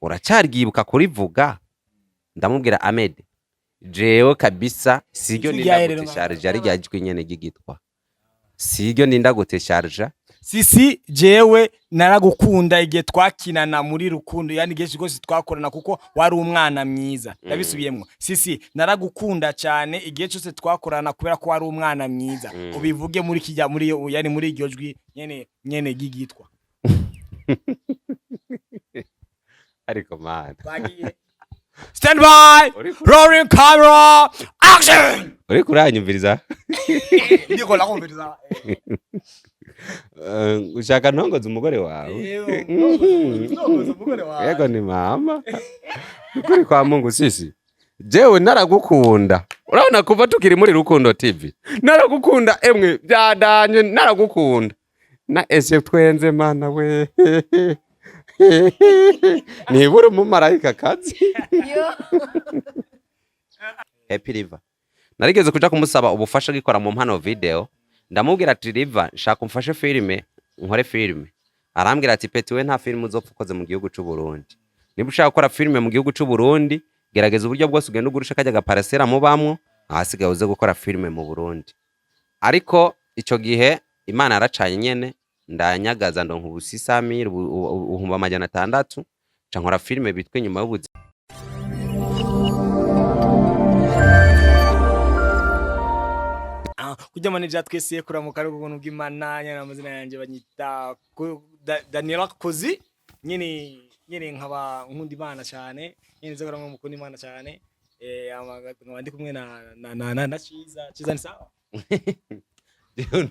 Uracaryibuka kurivuga? Ndamubwira: "Amede, jewe kabisa siryo." Ijwi Ninda rya rero. Gutesharja rirya jwi nyene ry'igitwa, siryo ninda gutesharja. Sisi, jewe naragukunda igihe twakinana muri Rukundo, yani igihe cyose twakorana, kuko wari umwana mwiza. Ndabisubiyemwo: Sisi, naragukunda cyane igihe cyose twakorana kubera ko wari umwana mwiza. Ubivuge muri kijya muri, yani muri iryo jwi nyene nyene ry'igitwa. Ariko mana. Twagiye. Stand by, rolling camera, action. Uriko uranyumviriza? Ndiko nakumviriza. Ushaka ntongoze umugore wawe? Umugore wawe. Yego, ni mama. Ukuri kwa Mungu, sisi, jewe naragukunda. Urabona, kuva tukiri muri Rukundo TV naragukunda, emwe byadanye, naragukunda na ese twenze. Mana we, nibura umumarayika kazi. Happy River, narigeze kuja kumusaba ubufasha gikora mu mpano video. Ndamubwira ati: "River, nshaka umfashe filime, nkore filime." Arambwira ati: "Petit, we nta filime uzopfa ukoze mu gihugu c'u Burundi. Niba ushaka gukora filime mu gihugu c'u Burundi, gerageza uburyo bwose ugenda ugurisha kajya gaparasera mubamwo, ahasigaye uze gukora filime mu Burundi." Ariko ico gihe Imana yaracanye nyene, ndanyagaza, ndonka ubusisamire 600,000, nca nkora filime bitwa Inyuma y'ubuzima. Ah, kurya manager, twese kuramuka ari ubuntu bw'Imana nyene. Amazina yanjye banyita Daniela Kozi nyene nyene, nkaba nkunda Imana cyane nyene, nzi ko namwe mukunda Imana cyane. Nkaba ndi kumwe na Ciza. Ciza, ni sawa?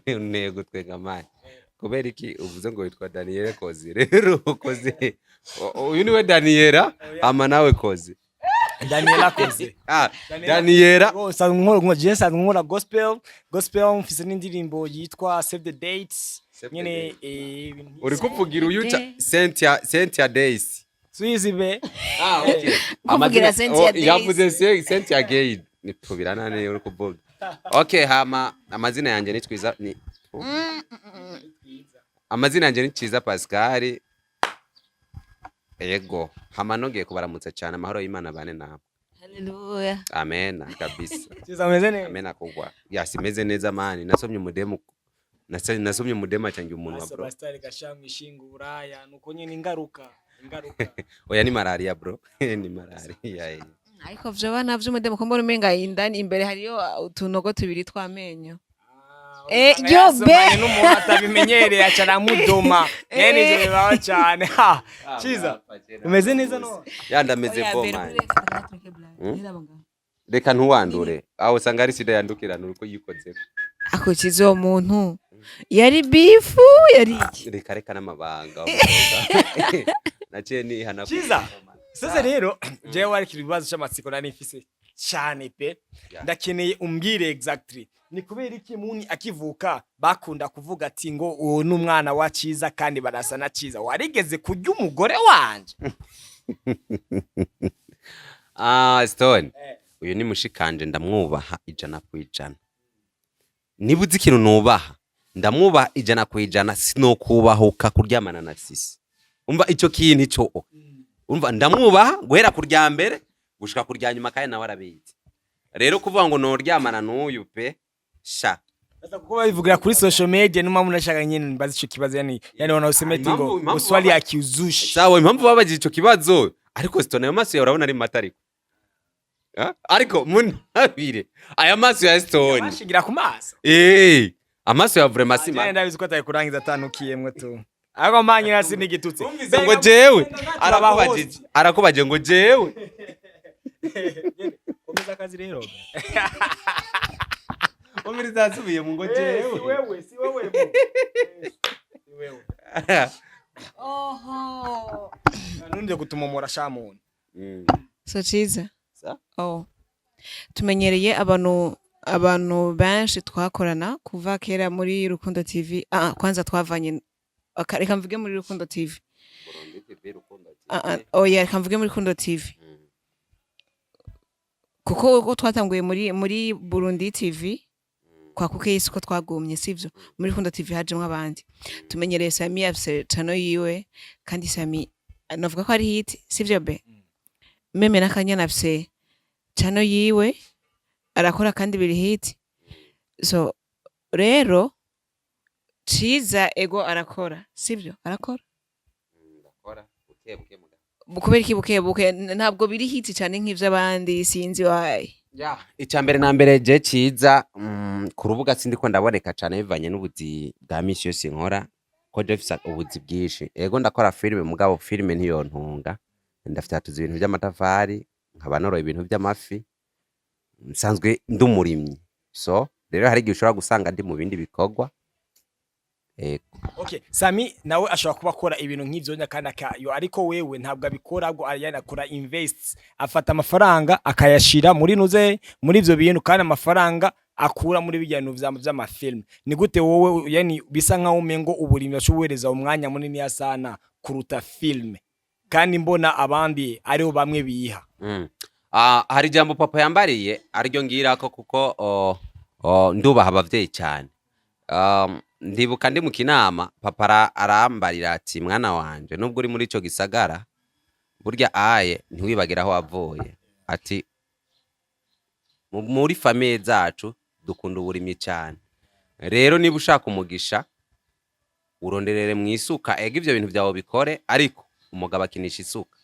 Ntego twenga mani, kubera iki uvuze ngo witwa Daniel Kozi? Rero Kozi, uyu niwe Daniela, ama nawe Kozi. Daniela Kozi. Ah, Daniela. Oh, nsanzwe nkora, je nsanzwe nkora gospel, mfise n'indirimbo yitwa Save the Dates. Save the Nyene. Dates. Ibintu Uri kuvugira uyu Cynthia, Cynthia Days. Suizi be. Ah, okay. Kuvugira Cynthia Oh, Days. yavuze Cynthia Gay, ni tubirana ne uri kuvuga. Okay, hama amazina yanjye ni Twiza, ni amazina yanjye ni Ciza Pascal. Ego, hama nongeye kubaramutsa cyane, amahoro y'Imana bane namwe. Haleluya. Amena kabisa. Ciza, ameze neza? Amena kugwa ya simeze neza mani, nasomye umudemu, nasomye umudemu achangia umunwa, bro. Pastor gashamwishinga uburaya nuko nyene, ingaruka ingaruka. Oya, ni malaria bro, ni malaria. Ariko vyoba navyo umudemo, ko mbona umenga indani imbere hariyo utunogo tubiri tw'amenyo. Usanga yo yasomanye be. n'umuntu atabimenyereye aca aramudoma nyene, ivyo bibaho cane. Ha, Ciza, umeze neza no? Ya, ndameze Oya, bo mbere mani. kuri reka tureke blague. Ntirabo ngaho. Reka ntuwandure aho, usanga ari sida yandukirana uko yikozeko. Ako Ciza, uwo muntu yari bifu, yari iki? Reka reka, n'amabanga umukobwa. Naciye nihana. Ciza, sasa rero jewe ariko ibibazo c'amatsiko nari mfise cane pe. Ndakeneye umbwire exactly ni kubera iki muni akivuka bakunda kuvuga ati ngo uwo ni umwana wa Ciza kandi barasa na Ciza. Warigeze kurya umugore wanje? Ah, Stone, uyu ni mushikanje, ndamwubaha 100%. Niba uzi ikintu nubaha, ndamwubaha 100%. Sinokubahuka kuryamana na sisi. Umva ico kintu ico, umva, ndamwubaha guhera kurya mbere gushika kurya nyuma, kandi nawe arabizi. Rero kuvuga ngo noryamana n'uyu pe, sha. Sasa kuko babivugira kuri social media, niyo mpamvu nashaka nyene mbaze ico kibazo, yani wanaosema eti ngo Impamvu swali ya kiuzushi. Sawa, impamvu babajije ico kibazo, ariko Stone, ayo maso yawe urabona ari mata, ariko Ah, ariko munabire aya maso ya Stone. Bashigira ku maso. Amaso ya vraiment si Jene mata. ndabizi ko atari kurangiza atanukiyemwe tu, ariko manye nasi nigitutse. Umvise ngo jewe, arakubajije, arakubajije ngo jewe. Komeza akazi rero. Umviriza, yasubiye mu ngo Si jewe. wewe, si wewe, si wewe. Oho. Nunde kutumomora shamuntu. So Ciza. Sa? Oh. Tumenyereye abantu benshi twakorana kuva kera muri Rukundo TV. Ah, kwanza twavanye reka mvuge muri Rukundo TV. Burundi TV, Rukundo TV. Ah, ah, oya, reka mvuge muri Rukundo TV. Kuko uko twatanguye muri Burundi TV kwa kuke ko twagumye, sivyo? Muri Rukundo TV hajemwo abandi. Tumenyereye Sami afise channel yiwe, kandi Sami Navuga ko ari hit, sivyo? Be même n'akanyana afise channel yiwe, arakora kandi biri hit. So rero Ciza, ego, arakora, sivyo? Arakora. Kubera iki buke buke? Ntabwo biri hit cyane nk'ivy'abandi, sinzi why. Icya mbere na mbere, je Ciza, ku rubuga sindiko ndaboneka cyane bivanye n'ubuzi bwa misi yose nkora, ko je mfise ubuzi bwinshi. Ego, ndakora filime, mugabo filime ntiyontunga. Ndafyatuza ibintu by'amatafari, nkaba noroye ibintu by'amafi, nsanzwe ndi umurimyi. So rero hari igihe ushobora gusanga ndi mu bindi bikorwa. Ego. Okay, Sami nawe ashobora kuba akora ibintu nk'ivyo nya kandi akayo, ariko wewe ntabwo abikora, ahubwo yani akora invest, afata amafaranga akayashira muri nuze muri ivyo bintu, kandi amafaranga akura muri bijya bintu vy'amafilm. Ni gute wowe yani bisa nkaho umengo uburimyi ashoboreza umwanya munini ya sana kuruta film, kandi mbona abandi ariho bamwe biha? Ah, hari ijambo papa yambariye ariryo ngirako, kuko oh, ndubaha abavyeyi cyane. Ndibuka ndi mu kinama, papa arambarira ati: "Mwana wanje, nubwo uri muri ico gisagara, burya aye ntiwibagire aho wavuye." Ati: "Muri famille zacu dukunda uburimyi cyane. Rero niba ushaka umugisha, uronderere mu isuka. Ega ivyo bintu vyawe bikore, ariko umugabo akinisha isuka."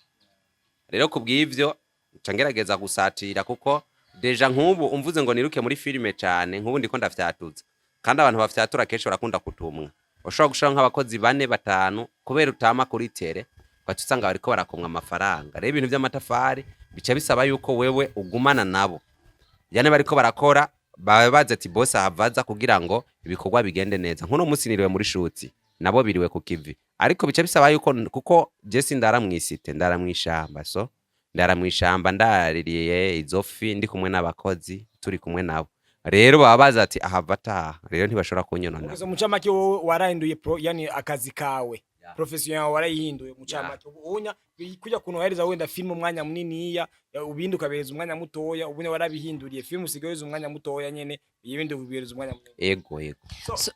Rero kubw'ivyo nca ngerageza gusatira, kuko déjà nk'ubu umvuze ngo niruke muri filime cyane, nk'ubu ndiko ndafyatuza, kandi abantu bafyatura kenshi barakunda kutumwa. Ushobora gushiraho nk'abakozi bane, batanu, kubera utama kuri terrain, ugaca usanga bariko barakomwa amafaranga. Rero ibintu vy'amatafari bica bisaba yuko wewe ugumana nabo, yani bariko barakora baba bazi ati boss ahavaza, kugira ngo ibikorwa bigende neza. Nk'uno munsi niriwe muri shoot, nabo biriwe ku kivi, ariko bica bisaba yuko, kuko je sindara mw'isite, ndara mw'ishamba. So ndara mw'ishamba, ndaririye izo fi, ndi kumwe n'abakozi, turi kumwe nabo. Rero baba bazi ati ahava ataha, rero ntibashobora kunyonona. So mu camake wowe warahinduye yani akazi kawe, profession yawe warayihinduye mu camake. Ubunya kujya kuntu wahereza wenda film umwanya muniniya, ubindi ukabereza umwanya mutoya, ubunya warabihinduriye, film usigaye uhereza umwanya mutoya nyene, ibindi ubihereza umwanya munini. Ego. So,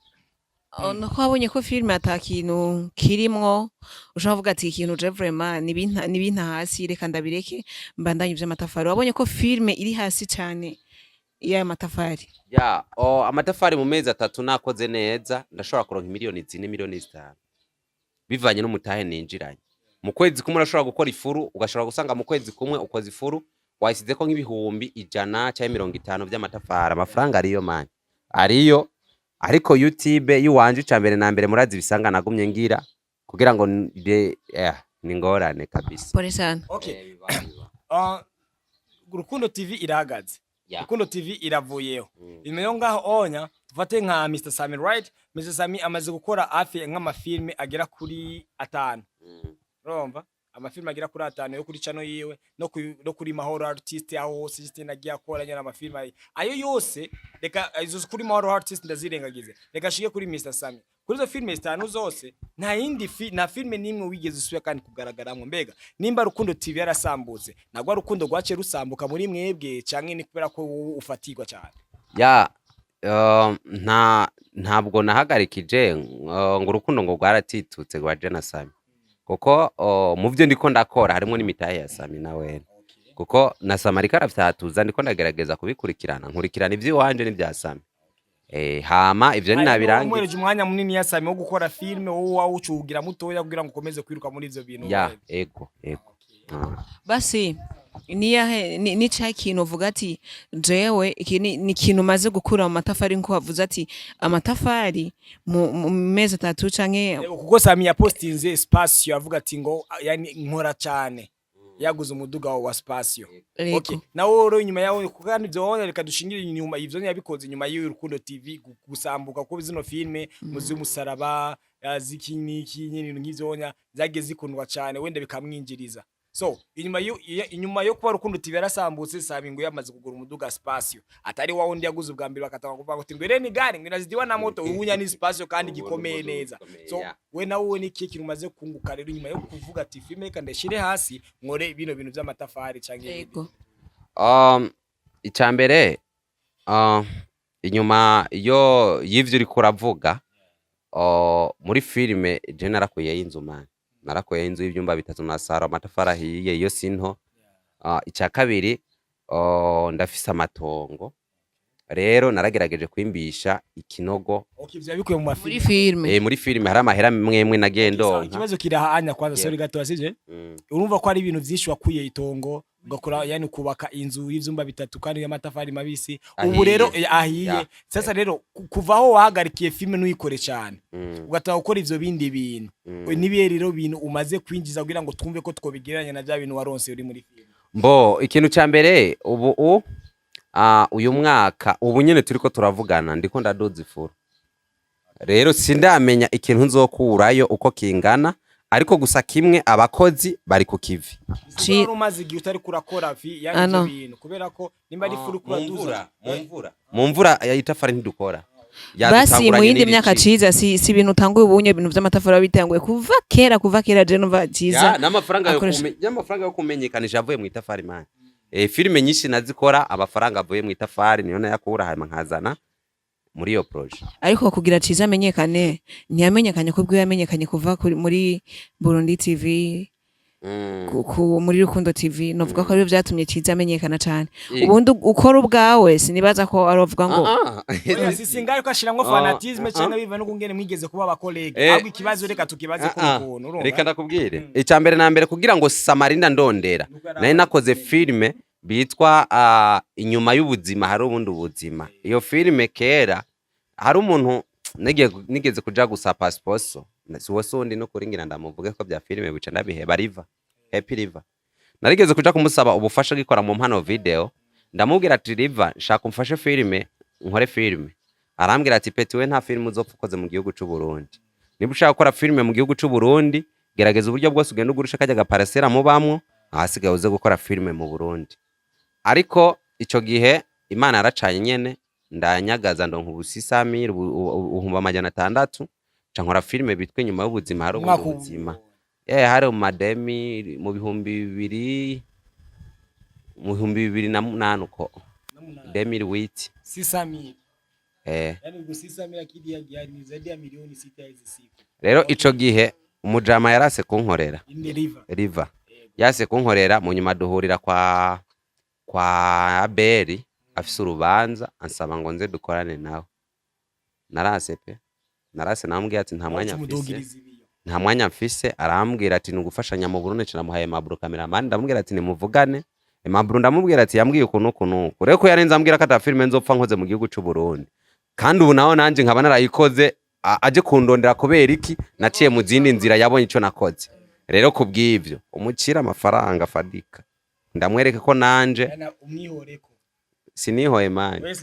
Oh, nuko wabonye ko filime ata kintu kirimwo, ushobora kuvuga ati ikintu je vraiment nibinta hasi, reka ndabireke mbandanye ivy'amatafari. Wabonye ko filime iri hasi cane y'ayo matafari. Ya, amatafari mu mezi 3 nakoze neza ndashobora kuronka miliyoni 4, miliyoni 5, bivanye n'umutahe ninjiranye. Mu kwezi kumwe urashobora gukora ifuru, ugashobora gusanga mu kwezi kumwe ukoze ifuru wasizeko nk'150,000 cyangwa 50 vy'amatafari. Amafaranga ariyo mani, ariyo. Ariko YouTube yiwanje, ica mbere na mbere murazi ibisanga nagumye ngira kugira ngo ni ngorane kabisa. Pole sana. Okay. Biba. Rukundo TV irahagaze. Rukundo TV iravuyeho. Inyuma ngaho onya tufate nka Mr Sami, right? Mr Sami amaze gukora hafi nk'amafilme agera kuri 5. Urumva, amafilme agera kuri 5 yo kuri channel yiwe no kuri Mahoro Artist, aho hose Justin agiye akora nyine amafilme ayo yose. Reka izo kuri Mahoro Artist ndazirengagize, reka shike kuri Mr Sami. Kuri izo filme zitanu zose nta yindi nta filme nimwe wigeze usubira kandi kugaragaramwo. Mbega nimba Rukundo TV yarasambutse, nagwa Rukundo rwaciye rusambuka muri mwebwe, canke ni kubera ko wowe ufatirwa cyane? Ya, ntabwo nahagarikije ngo urukundo ngo rwaratitutse rwa je na Sami, kuko mu byo ndiko ndakora harimo n'imitahe ya Sami na wene, kuko na Sami ariko aravyatuza, ndiko ndagerageza kubikurikirana, nkurikirana ivy'iwanje n'ibya Sami. Hama ivyo ninabirangiza Umuhereje umwanya munini ya Sami wo gukora filme, wowe wawucugira mutoya kugira ngo ukomeze kwiruka muri ivyo bintu. Ya. Wewe. Ego. Basi niyahe ni ca kintu uvuga ati jewe iki ni ikintu maze gukura mu matafari, nko wavuze ati amatafari mu mezi 3 canke? Yego, kuko Sami yapostinze Spacio avuga ati ngo yani nkora cyane, yaguze umuduga wa Spacio. Okay, nawe rero inyuma yawe, kuko kandi ivyo wabonye, reka dushingire inyuma, ivyo yabikoze inyuma y'uyu Rukundo TV gusambuka, kuko zino filme muzi umusaraba ziki niki nyine, ibintu nk'ivyo wonya zagiye zikundwa cyane, wenda bikamwinjiriza. So inyuma yo kuba Rukundo TV yarasambutse, Sami ngo yamaze kugura umuduga Spacio, atari wa wundi yaguze ubwa mbere bakatanga kuvuga ngo ngwere ni gari ngo inazidiwa na moto, ubunya ni Spacio kandi Ubu ni gikomeye umuduga neza. ukomeye, So we nawe ni ikihe kintu umaze kunguka rero inyuma yo kuvuga ati filme reka ndashire hasi nkore bino bintu by'amatafari canke ibindi? Yego. Icya mbere, inyuma yo y'ivyo uriko uravuga, muri filime je narakuyeyo inzu mani. Narakoye inzu y'ivyumba bitatu na salon, amatafari ahiye, iyo sinto. Icya kabiri, ndafise amatongo. Rero naragerageje kwimbisha ikinogo. Okay, ivyo bikuye mu Muri mafilime. filime. Muri filime hari amahera mwemwe nagiye Sawa, ndonka. Ikibazo kirahanya kwanza, sorry gato, sivyo? Mm. Urumva ko ari ibintu vyinshi wakuye, itongo ugakora, yani kubaka inzu y'ivyumba bitatu kandi y'amatafari mabisi. Ubu Ahiye. rero ahiye. Sasa rero kuva aho wahagarikiye filime ntuyikore cyane, ugataha gukora ivyo bindi bintu, nibihe rero bintu umaze kwinjiza kugira ngo twumve ko twobigereranya na bya bintu waronse uri muri filime? Mbo ikintu ca mbere, ubu uyu mwaka ubu nyene turiko turavugana ndiko ndadoza ifuru. Rero sindamenya ikintu nzokurayo uko kingana, ariko gusa kimwe, abakozi bari ku kivi. Wari umaze igihe utari kurakora yani Ano. ivyo bintu, kubera ko nimba ari furu kuraduza. Mu mvura ya itafari ntidukora. Basi Yadutanguranye mu yindi n'ibiciro. myaka, Ciza, si ibintu utanguye ubunye, ibintu vy'amatafari bitanguye kuva kera, kuva kera. Je numva Ciza Ya, n'amafaranga yo y'amafaranga yo kumenyekanisha avuye mu itafari, man. Filime nyinshi nazikora amafaranga avuye mu itafari, niyo nayakura hanyuma nkazana muri iyo projet. Ariko kugira Ciza amenyekane, ntiyamenyekanye kubwo yamenyekanye kuva muri Burundi TV, muri Rukundo TV. Novuga ko aribyo vyatumye Ciza amenyekana cane. Ubundi ukora ubwawe, sinibaza ko arovuga ngo Oya, si singaye ko ashiramwo fanatisme cyangwa biva no kungene mwigeze kuba abakolege. Ahubwo ikibazo reka tukibaze ko ukuntu urumva. Reka ndakubwire, icya mbere na mbere, kugira ngo Samarinda ndondera, Nuko yari nari nakoze filime bitwa Inyuma y'ubuzima hari ubundi buzima. Iyo filime kera hari umuntu nigeze kuja gusa pasiporo, si uwo sundi no kuri ngira ndamuvuge ko bya filime bica ndabiheba. Riva Happy Riva, narigeze kuja kumusaba ubufasha gikora mu mpano video. Ndamubwira ati: "Riva, nshaka umfashe filime, nkore filime." Arambwira ati: "Petit, we nta filime uzopfa ukoze mu gihugu c'u Burundi. Niba ushaka gukora filime mu gihugu c'u Burundi, gerageza uburyo bwose ugenda ugurisha kajya gaparasera mubamwo, ahasigaye uze gukora filime mu Burundi." Ariko ico gihe Imana yaracanye nyene, ndanyagaza ndonka ubusisamiri 600,000, nca nkora filime bitwa Inyuma y'ubuzima hari ubundi Umwaka buzima. Hari mu mademi mu 2000, mu 2008 uko, 2008. 600,000. Eh. Yani ubwo 600,000 akili ya ni zaidi ya miliyoni 6 hizi siku. Rero ico gihe umujama yarase kunkorera. In River. Riva yase kunkorera, mu nyuma duhurira kwa Abeli afise urubanza, ansaba ngo nze dukorane nawe. Narase pe, narase. Namubwiye ati nta mwanya mfise. Umudugiriza ibiyo. Nta mwanya mfise. Arambwira ati nugufashanya mu Burundi. Namuhaye Mabru cameraman, ndamubwira ati nimuvugane Mabru. Ndamubwira ati yambwiye ukuntu ukuntu uku. Rero ko yarenze ambwira ko ata filime nzopfa nkoze mu gihugu c'u Burundi, kandi ubu naho nanje nkaba narayikoze, aje kundondera kubera iki? Naciye mu zindi nzira, yabonye ico nakoze. Rero kubw'ivyo umucira amafaranga fadika, ndamwereke ko nanje Yani umwihoreko. Sinihoye, man. It's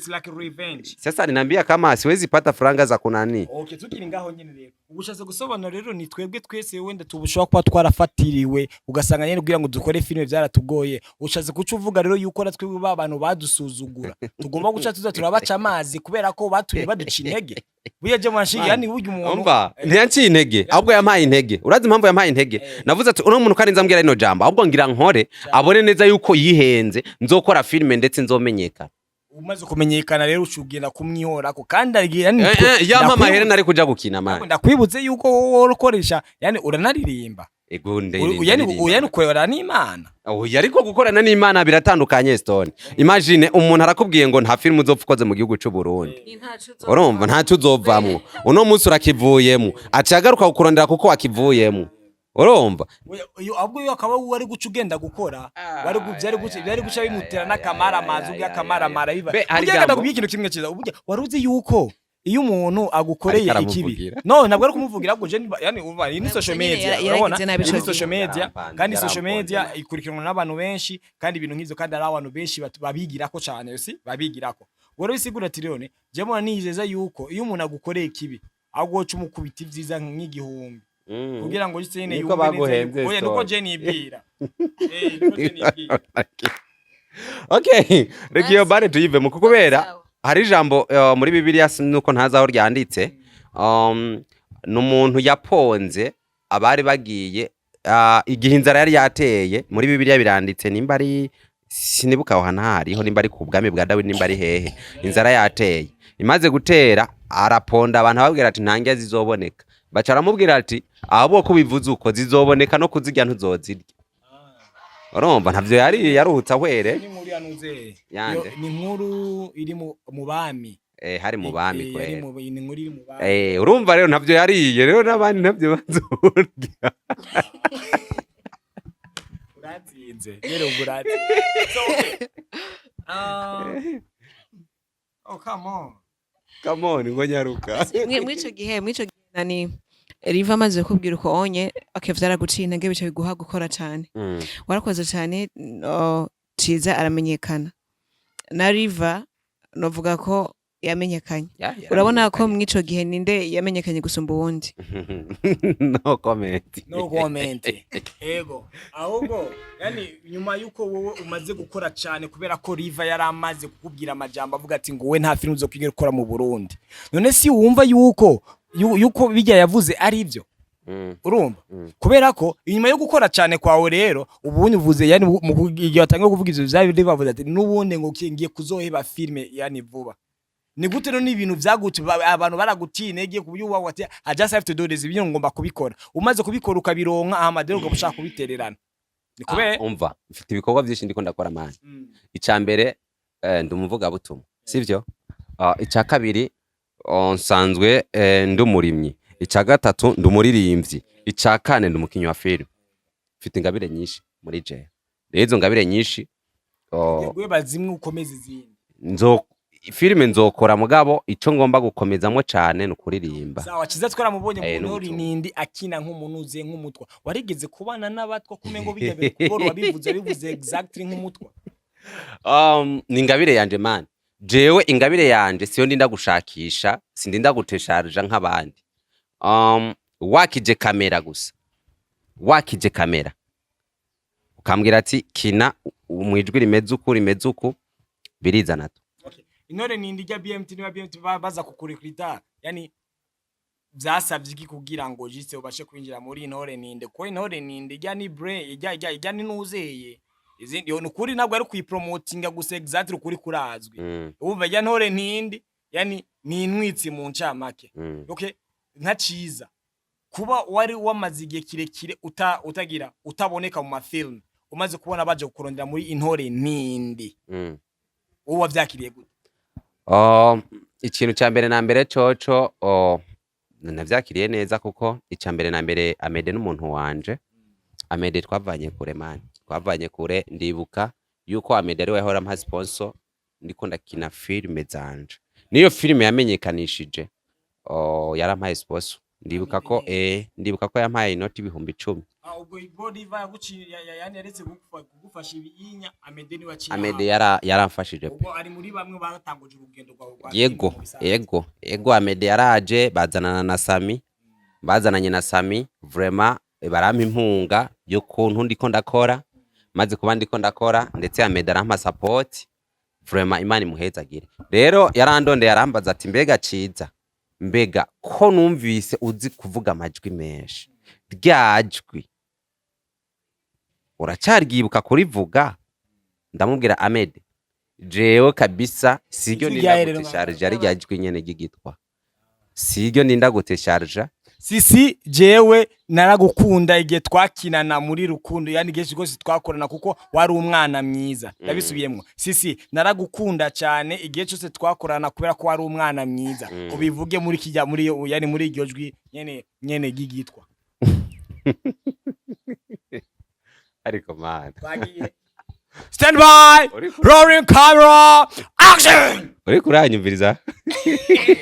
like revenge. Sasa ninaambia kama siwezi pata franga za kunani. Okay, tukiri ngaho nyene rero. Ubushatse gusobanura rero ni twebwe twese wenda tubushobora kuba twarafatiriwe, ugasanga nyene kugira ngo dukore filime byaratugoye. Ushatse kuca uvuga rero yuko na twebwe ba bantu badusuzugura tugomba guca tuza turabaca amazi kubera ko batumye baduca intege. Burya je mwashiga, yani burya umuntu Umva, ntiyanciye intege, ahubwo yampaye intege. Urazi impamvu yampaye intege? Navuze ati uno muntu kandi nzambwira rino jambo, ahubwo ngira nkore abone neza yuko yihenze, nzokora filime ndetse nzomenyekana. Umaze kumenyekana rero ucugenda kumwihorako kandi ari yani Yampa amahera nari kuja gukina, man. Ndakwibutse yuko wowe ukoresha, yani uranaririmba. Ego, Yani yani ukorera n'Imana. Oya, ariko gukorana n'Imana biratandukanye, Stone. Imagine umuntu arakubwiye ngo nta filime uzopfa ukoze mu gihugu c'u Burundi. Urumva ntacyo uzovamwo. Uno munsi urakivuyemo, aciye agaruka kukurondera kuko wakivuyemo. Urumva? Oya, ahubwo iyo akaba wari guca ugenda gukora, wari byari guca bimutera n'akamara amazi ubwo akamaramaza biba. Be, hari Burya ijambo- ndakubwiye ikintu kimwe cyiza, burya wari uzi yuko iyo umuntu agukoreye Ariko ikibi aramuvugira. No, ntabwo ari kumuvugira, ahubwo je yani umva iyi ni social Nyene media, yaragize urabona nabi iyi ni ico gihe. social media, Yarampanze, kandi social media yaramponze. ikurikiranwa n'abantu benshi, kandi ibintu nk'ivyo, kandi hari abantu benshi babigirako cane, si babigirako. Ubwo rero bisigura ati rero je mbona nizeza yuko iyo umuntu agukoreye ikibi, ahubwo woca umukubita ivyiza nk'igihumbi kugira ngo jise nyene Niko yumve neza baguhenze, oya, niko Stone. je nibwira. Niko je nibwira. Okay, reka iyo bare tuyivemo kuko kubera hari ijambo muri Bibiliya, nuko ntazi aho ryanditse, ni umuntu yaponze abari bagiye igihe inzara yari yateye. Muri Bibiliya biranditse, nimba ari, sinibuka aho hantu hariho, nimba ari ku bwami bwa Dawidi, nimba ari hehe. Inzara yateye, imaze gutera araponda abantu, ababwira ati nta ndya zizoboneka. Baca aramubwira ati ahubwo ko ubivuze uko, zizoboneka, no kuzirya ntuzozirya. Urumva ntavyo yariye, yaruhutse ahwere. Ni inkuru yanuze. Yande? Ni inkuru iri mu bami. Eh, hari mu bami. Yari Kwera. Ni inkuru iri mu bami. Eh, urumva rero ntavyo yariye, rero n'abandi ntavyo bazorya. Uratsinze nyene, ubwo uratsinze. So, okay. Oh, come on. Come on, ngo nyaruka. Mw'ico gihe nani Riva amaze kubwira uko onye, okay, vyaraguciye intege, bica biguha gukora cane. Warakoze cane, no, Ciza aramenyekana na Riva, novuga ko yamenyekanye. Ya, Urabona ko yaramenyekanye. mw'ico gihe ninde yamenyekanye gusumba uwundi? No comment. No comment. Ego, ahubwo yani nyuma yuko wowe umaze gukora cyane, kubera ko Riva yari amaze kukubwira amajambo avuga ati ngo we nta filime uzokwigera ukora mu Burundi, none si wumva yuko yuko bijya yavuze ari byo? Urumva? Kubera ko inyuma yo gukora cyane kwawe rero, ubundi uvuze, yani igihe watangiye kuvuga ivyo vyari bavuze ati n'ubundi ngo ngiye kuzoheba filime yani vuba. Ni gute none ibintu vyagute, abantu baragutiye intege ku buryo uba ati I just have to do this, ibintu ngomba kubikora, umaze kubikora ukabironka, amadeni ukaba ushaka kubitererana, ni kubera? Ah, umva, mfite ibikorwa byinshi ndiko ndakora, man. Icya mbere, ndi umuvugabutumwa, sivyo? Ah, icya kabiri, oh, nsanzwe ndi umurimyi. Icya gatatu, ndi umuririmbyi. Icya kane, ndi umukinnyi wa filime. Mfite ingabire nyinshi muri jewe. Rero izo ngabire nyinshi, oh, Guheba zimwe ukomeza izindi. Nzo filime nzokora, mugabo ico ngomba gukomezamwo cane ni ukuririmba. Sawa, Ciza twaramubonye mu Ntori n'ubutumwa. Nindi akina nk'umuntu uziye nk'umutwa. Warigeze kubana n'abatwa? Kumengo bijya bikugora, wabivuze bivuze exactly nk'umutwa. Ni ingabire yanje, man. Jewe ingabire yanje siyo ndinda gushakisha, sindinda gutesharija nk'abandi. Wakije kamera gusa, wakije kamera ukambwira ati kina mwijwi rimeze uku, rimeze uku, birizana tu. Okay. Intore Nindi rya BMT, niba BMT baza kukurekrita, yani vyasavye iki kugira ngo jise ubashe kwinjira muri Intore Ninde? Kuko Intore Ninde ijya ni brain, ijya ni nuzeye izindi, yo nukuri ntabwo ari kuyipromotinga gusa, exactly ukuri kurazwi. Ubu ijya Ntore Ntindi yani ni intwitsi mu ncamake. Okay, nka Ciza, kuba wari wamaze igihe kirekire utagira utaboneka mu mafilm, umaze kubona baje kukurondera muri Intore Ntindi, wowe wavyakiriye gute? Ikintu cya mbere na mbere coco, navyakiriye neza, kuko icya mbere na mbere Amede n'umuntu wanje. Amede twavanye kure, man, twavanye kure. Ndibuka yuko Amede ariwe yahora ampa sponsor ndiko ndakina filime zanje, niyo filime yamenyekanishije. Oh, yarampaye sponsor. Ndibuka ko yampaye inoti 10,000. Ah, ubwo Godiva yaguciye yani yaretse kugufasha ibiyinya, Amede niwe waciye. Amede yaramfashije pe. Ubwo ari muri bamwe batanguje urugendo rwawe rwa Yego. filime mu bisanzwe. Ego, Amede yaraje, bazanana na Sami, bazananye na Sami, vraiment barampa impunga y'ukuntu ndiko ndakora, maze kuba ndiko ndakora, ndetse Amede arampa support. Vraiment Imana imuhezagire. Rero yarandondeye, arambaza ati mbega Ciza, mbega ko numvise uzi kuvuga amajwi menshi, rya jwi uracaryibuka kurivuga? Ndamubwira Amede, jewe kabisa siryo Ijwi ndinda rya rero. gutesharija, rirya jwi nyene ry'igitwa, siryo ndinda gutesharija. Sisi, jewe naragukunda igihe twakinana muri Rukundo, yani igihe rwose twakorana, kuko wari umwana mwiza. Ndabisubiyemwo, Sisi, naragukunda cyane igihe cyose twakorana kubera ko wari umwana mwiza. Ubivuge muri kijya muri yani muri iryo jwi nyene ry'igitwa. Ariko mana. Twagiye. Stand by, rolling camera, action. Uriko uranyumviriza?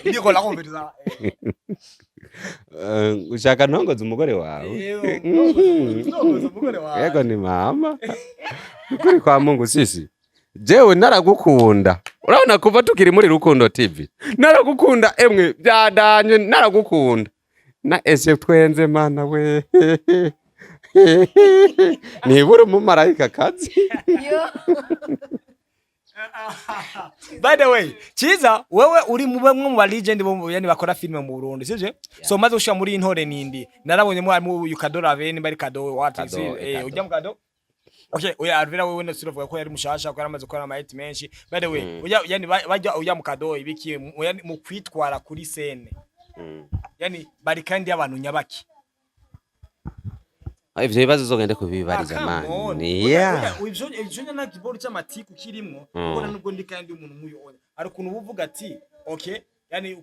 Ndiko nakumviriza. Ushaka ntongoze umugore wawe? Ntongoza umugore wawe. Yego, ni mama, ukuri kwa Mungu. Sisi, jewe naragukunda. Urabona kuva tukiri muri Rukundo TV naragukunda, emwe byadanye, naragukunda na ese twenze mana we, nibura umumarayika kazi. By the way, Ciza, wewe uri mu bamwe mu ba legend bo yani bakora filime mu Burundi, sivyo? So maze gushika muri Intore Nindi, narabonye mu harimo Yukadora Aveni bari kado what is Kado, it? Kado. Ujya mu kado. Okay, oya Alvera, wewe ndasubiye ko yari mushasha, ko yaramaze gukora ama hit menshi. By the way, ujya yani bajya ujya mu kado ibiki yani mu kwitwara kuri scène. Yani bari kandi y'abantu nyabaki? Ivyo bibazo uzogende kubibariza. Ah, come on. Man. Oya, Yeah. oya, ivyo nta kiboro cy'amatiku kirimwo. Ubona nubwo ndi kandi umuntu nk'uyu, oya, hari ukuntu uba uvuga ati okay, yani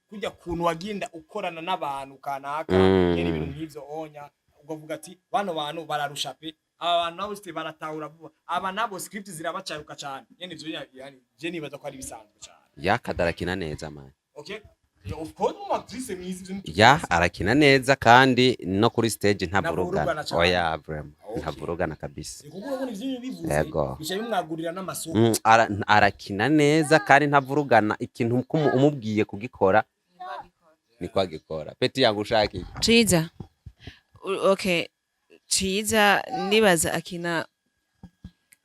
kujya kuntu wagenda ukorana n'abantu kanaka, nyene ibintu nk'ivyo onya, ukavuga ati bano bantu bararusha pe, aba bantu nabo site baratahura vuba, aba nabo script zirabacaruka cyane. Nyene ivyo yani je nibaza ko ari bisanzwe cyane. Ya, Kadara arakina neza, man. Okay, yeah, of course, mu actrice mwiza, ivyo ntitubizi. Ya, arakina neza kandi no kuri stage Ntavurugana ntavurugana. cane. Oya, vraiment. Okay. Ntavurugana kabisa. Ni kuko urabona ivyo bivuze Yego. bica bimwagurira n'amasoko. Arakina neza kandi ntavurugana. Ikintu umubwiye kugikora niko agikora. Petit yangu, ushaka iki? Ciza. Okay, Ciza ndibaza akina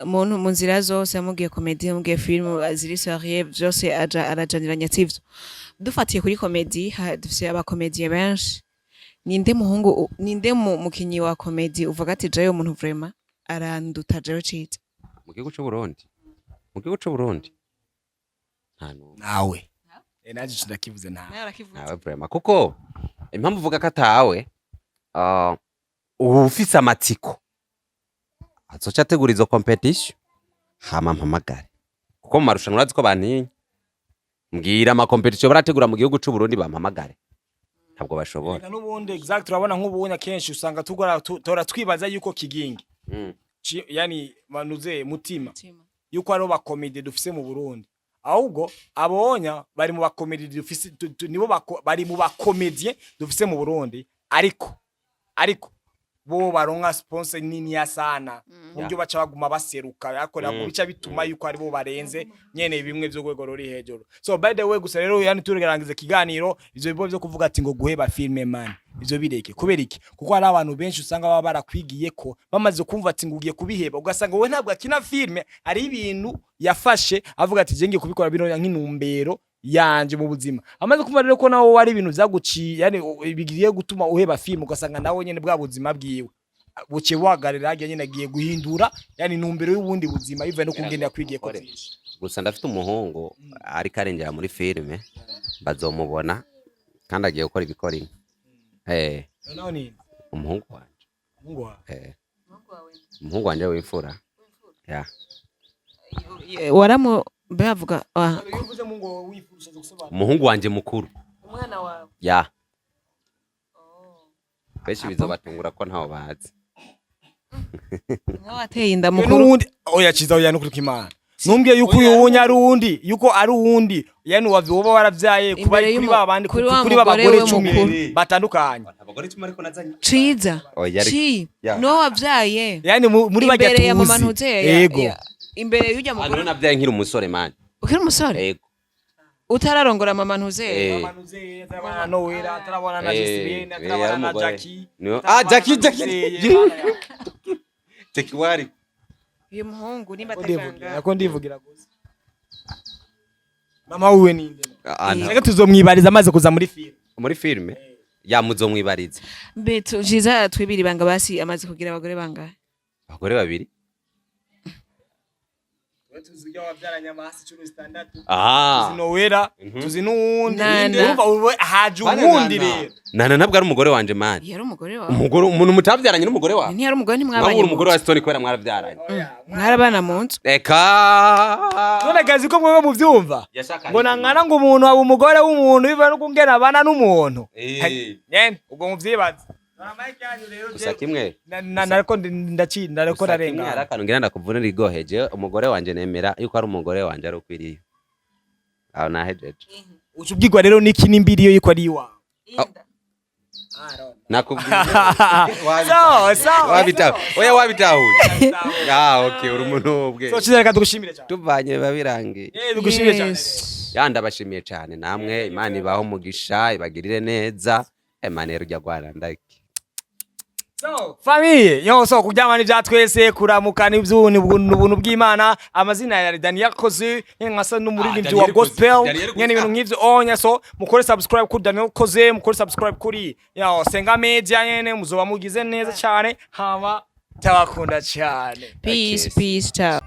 muntu mu nzira zose, amubwiye comédie, amubwiye film ziri sérieux, vyose aja arajaniranya, sivyo? Dufatiye kuri comédie, dufise aba comédiens benshi. Ninde muhungu ninde mukinyi wa comédie uvuga ati jewe umuntu vraiment aranduta, jewe Ciza? Mu gihugu c'u Burundi, mu gihugu c'u Burundi nta numwe. Nawe naje ico ndakivuze, ntawe. Nawe arakivuze. Ntawe vraiment, kuko impamvu uvuga ko atawe, uba ufise amatsiko azoca ategura izo compétition hama mpamagare, kuko mu marushanwa urazi ko bantinya. Mbwira ama compétition barategura mu gihugu c'u Burundi bampamagare, ntabwo bashobora. Reka n'ubundi exact, urabona nk'ubunya kenshi usanga tugora tora twibaza yuko Kigingi yani manuze mutima yuko aribo ba comédiens dufise mu Burundi, ahubwo abonya bari mu ba comédiens dufise nibo bari mu ba comédiens dufise mu Burundi, ariko bo baronka sponsor nini ya sana buryo baca baguma baseruka yakora, bica bituma yuko aribo barenze nyene bimwe vyo rwego ruri hejuru. So by the way gusa rero, yani turangiza ikiganiro, ivyo bibo vyo kuvuga ati ngo guheba film, man, ivyo bireke. Kubera iki? Kuko hari abantu benshi usanga baba barakwigiye ko bamaze kumva ati ngo ugiye kubiheba, ugasanga wowe ntabwo akina film, hari ibintu yafashe avuga ati je ngiye kubikora bino nk'intumbero yanje mu buzima. Amaze kumva rero ko nawe wari ibintu vyaguciye, yani bigiye gutuma uheba film, ugasanga nawe nyene bwa buzima bwiwe buciye buhagarara harya nyene, agiye guhindura yani intumbero y'ubundi buzima bivuye no kungene yakwigiye ko vyinshi. Gusa ndafite umuhungu ariko arengera muri filime, bazomubona, kandi agiye gukora ibikora inka. Nawe ni Umuhungu wanje. Umuhungu wawe? Umuhungu wanje w'imfura, ya. Waramu mbe avuga Iyo uvuze umuhungu wawe w'imfura ushatse gusobanura? Umuhungu wanje mukuru. Umwana wawe? Ya, benshi bizobatungura ko ntawo bazi. Nkaho wateye inda mukuru. N'uwundi oya, Ciza, oya, nukuri kw'Imana numbwiye yuko uyu wunya ari uwundi, yuko ari uwundi, yani wavye woba waravyaye kuba Imbere kuri ba bandi kuri wa kuri ba mugore bagore we 10 mukuru. batandukanye. Abagore 10 ariko nazanye. Ciza. Oya, Ci Ya. no wavyaye Yani muri barya imbere ya mama tuzi. ntuzeya Yego. Imbere y'ujya Hano mugore. navyaye nkiri umusore, man. Ukiri umusore? Yego. Utararongora mama ntuzeya? Eh. Mama Nuzeye atarabana na Noella, atarabana na Eh, Jesirine, atarabana yari na umugore. Jackie, Ah, atarabana Jackie, na Jackie. Nuzeye, bana ya. Jackie wari. Uyu muhungu nimba Nako ndivugira, ataranga. nako ndivugira gusa. Mama wiwe ninde? Ah, Reka tuzomwibariza amaze kuza muri film. Muri filime ya, muzomwibariza. Mbe Ciza, twibira ibanga basi, amaze kugira abagore bangahe? Abagore babiri. Tuzi ujya wabyaranye amahasi 16. Ah. Tuzi Noella, tuzi n'uwundi. Nana. Urumva ubu haje uwundi rero. Nana ntabwo ari umugore wanje, man. Yari umugore wawe. Umugore, umuntu mutabyaranye n'umugore wawe. Ntiyari umugore, Mwaba ntimwabanye uri mu umugore wa nzu. Stone kubera mwarabyaranye. Mwarabana mu nzu. Eka. None gazi ko mwebwe muvyumva Yashaka ngo nangana ngo umuntu aba umugore w'umuntu biva no kungena abana n'umuntu. Nyene ubwo muvyibaza. Gusa kimwe. Nariko ndacinda, nariko Gusa kimwe, hari ndarenga. akantu ngira ndakuvunira igoheje. Umugore wanje nemera yuko ari umugore wanje ari ukwiriye. Aho nahejeje. Uca ubwirwa rero niki n'imbiriyo yuko ari iwawe? Nakubwiye. So so Wabitahu. Oya, wabitahuye. Ah, okay, uri umuntu w'ubwenge. So Ciza, reka tugushimire cyane. Tuvanye biba birangiye. Tugushimire cyane. Yes. Ya, ndabashimiye cyane namwe. Imana ibaho umugisha, ibagirire neza. Emmanuel ujya rwana ndaki. So, famille, yo, so kuryama ni bya twese, kuramuka ni ubuntu bw'Imana. Amazina ya Daniel Koze, nkasa n'umuririmbyi wa Daniel Koze. gospel, Daniel Koze. nyene ibintu nk'ivyo onya. So mukore subscribe kuri Daniel Koze, mukore subscribe kuri yo Senga Media, nyene muzoba mugize neza cyane. Hama tabakunda cyane. Peace. Okay. Peace, ciao.